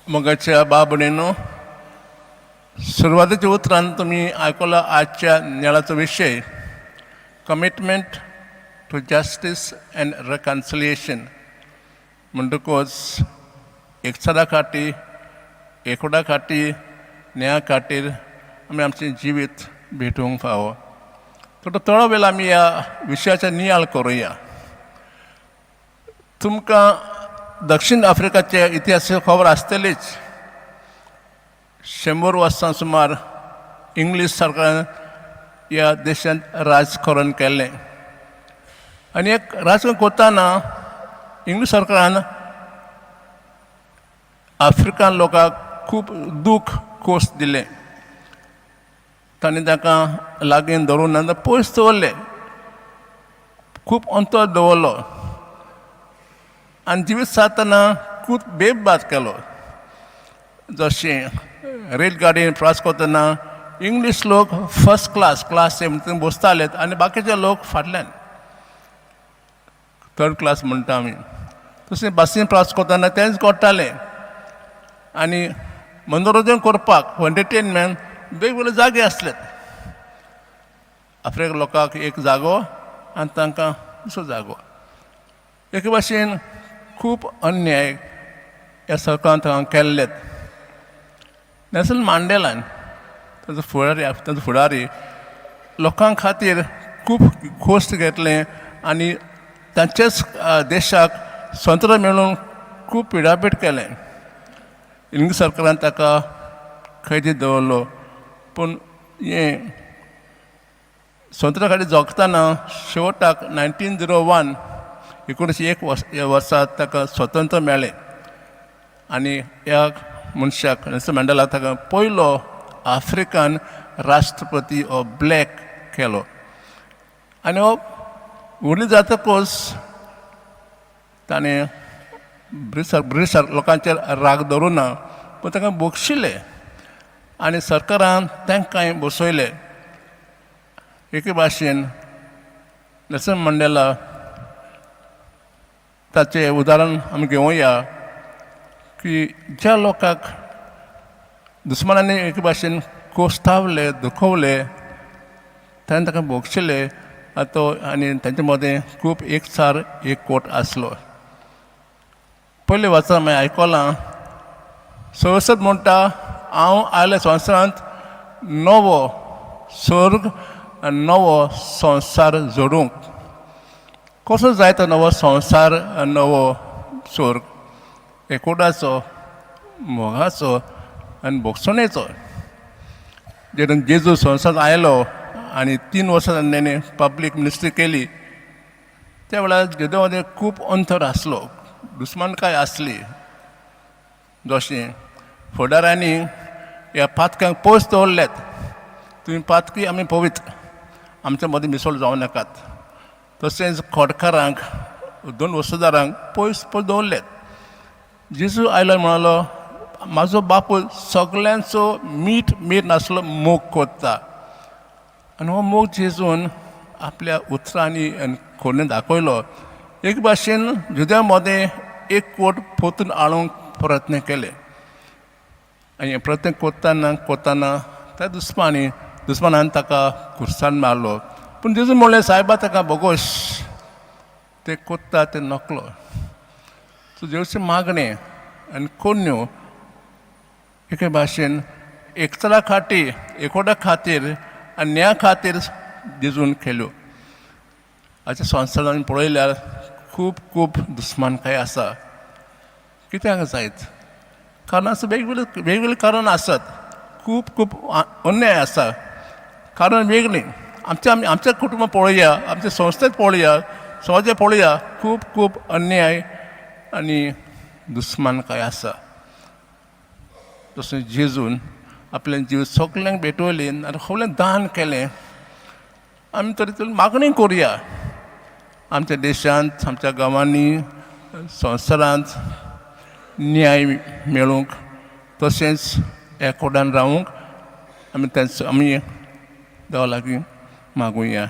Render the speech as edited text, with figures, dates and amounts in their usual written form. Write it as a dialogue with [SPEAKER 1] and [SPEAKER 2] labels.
[SPEAKER 1] मोगाच्या बाबणेनो, सुरवातेच्या उतरान तुमी आयकला आजच्या नियाळाचो विशय, commitment to justice and reconciliation. म्हणटकूच एकचारा खातीर, एकोडा खातीर, न्याया खातीर आमी आमचें जिवीत भेटोवंक फावो. थोडो थोडो वेळ आमी ह्या विशयाचेर नियाळ करुया. तुमकां दक्षिण आफ्रिकाचे इतिहास खबर आसतलीच. 100 वर्सां सुमार इंग्लीश सरकारान ह्या देशांत राजकारण केल्लें आनी एक राजकारण करतना इंग्लीश सरकारान आफ्रिकन लोकांक खूब दूख खोस दिलें. तांणी तांकां लागीं धरून ना पयस दवरले, खूब अंतर दवरलो आनी जिवीत साधतना खूब भेदभाव केलो. जशें रेलगाडयेन प्रवास करतना इंग्लीश लोक फर्स्ट क्लास, क्लास ए बसताले आनी बाकीचे लोक फाटल्यान, थर्ड क्लास म्हणटा आमी. तशें बसीन प्रवास करतना तेंच घडटालें. आनी मनोरंजन करपाक, एंटरटेनमेंट, वेगवेगळे जागे आसले. आफ्रिकन लोकांक एक जागो आनी तांकां दुसरो जागो. एके भाशेन खूब अन्याय ह्या सरकारान तांकां केल्ले. नेल्सन मांडेलान, ताचो फुडारी लोकां खातीर खूब खोस घेतलें आनी तांच्याच देशाक स्वतंत्र मेळून खूब पिडापीड केलें. इंग्लीश सरकारान ताका कैदी दवरलो, पूण हें स्वतंत्र खातीर झगडटना शेवटाक 1901, 1901 वर्सा ताका स्वतंत्र मेळ्ळें. आनी ह्या मनशाक, नेल्सन मंडेलाक, ताका पयलो आफ्रिकन राष्ट्रपती हो ब्लॅक केलो. आनी हो व्हडली जातकूच ताणें ब्रिटिश ब्रिटिश लोकांचेर राग धरूं ना, पूण ताका बक्षिलें आनी सरकारान तांकांय बसयले. एके भाशेन नेल्सन मंडेला ताचें उदाहरण आमी घेवया की ज्या लोकांक दुस्मानांनी एके भाशेन कोस्तावले, दुखवले, ताणें ताका बक्षिले तो आनी तांचे मदें खूब एकचार, एकवट आसलो. पयले वाचा मागीर आयकलां, सर्वेस्पर म्हणटा, हांव आयले संवसारांत नवो स्वर्ग आनी नवो संवसार जोडूंक. कसो जाय तो नवो संवसार आनी नवो स्वर्ग? एकोडाचो, मोगाचो आनी भोगसणेचो. जेन्ना जेजू संवसारांत आयलो आनी 3 वर्सां ताणें पब्लीक मिनिस्ट्री केली, त्या वेळार जेजू मदें खूब अंतर आसलो, दुस्मानकाय आसली. जशें फुडाऱ्यांनी ह्या पातक्यांक पयस दवरल्यात, तुमी पातकी, आमी पवित्र, आमच्या मदीं मिसळ जावं नाकात. तशेंच खोडकारांक, दोन वस्तुदारांक पयस पयस दवरल्यात. जेजू आयलो, म्हणालो, म्हाजो बापूय सगल्यांचो मीठ मीठ नासलो मोग करता. आनी हो मोग जेजून आपल्या उतरांनी आनी कोणे दाखयलो. एक भाशेन जुद्या मदें एकवट परतून हाडूंक प्रयत्न केले. आनी प्रयत्न करतना करतना त्या दुस्मानान ताका खुर्सान मारलो. पूण जेजू म्हणलें, सायबा, ताका बोगोश, ते कोत्ता ते नकलो. सो जेजूचें मागणें आनी कोन्यो एके भाशेन एकचारा खातीर, एकोड्या खातीर आनी न्याया खातीर जेजून केल्यो. आजच्या संवसारान पळयल्यार खूब खूब दुस्मानकाय आसा. कित्याक जायत? कारण आसा, वेगवेगळे वेगवेगळे कारण आसात. खूब खूब अन्याय आसा, कारण वेगळीं. आमच्या आमी आमच्या कुटुंबां पळोवया, आमच्या संस्थेत पळोवया, समाजात पळोवया, खूब खूब अन्याय आनी दुस्मानकाय आसा. तशें जेजून आपलें जीव सगल्यांक भेटवली आनी सगळें दान केलें. आमी तरी तर मागणी करुया, आमच्या देशांत, आमच्या गांवांनी, संवसारांत न्याय मेळूंक, तशेंच एकवटान रावूंक आमी तांचो आमी देवा लागीं मागुया.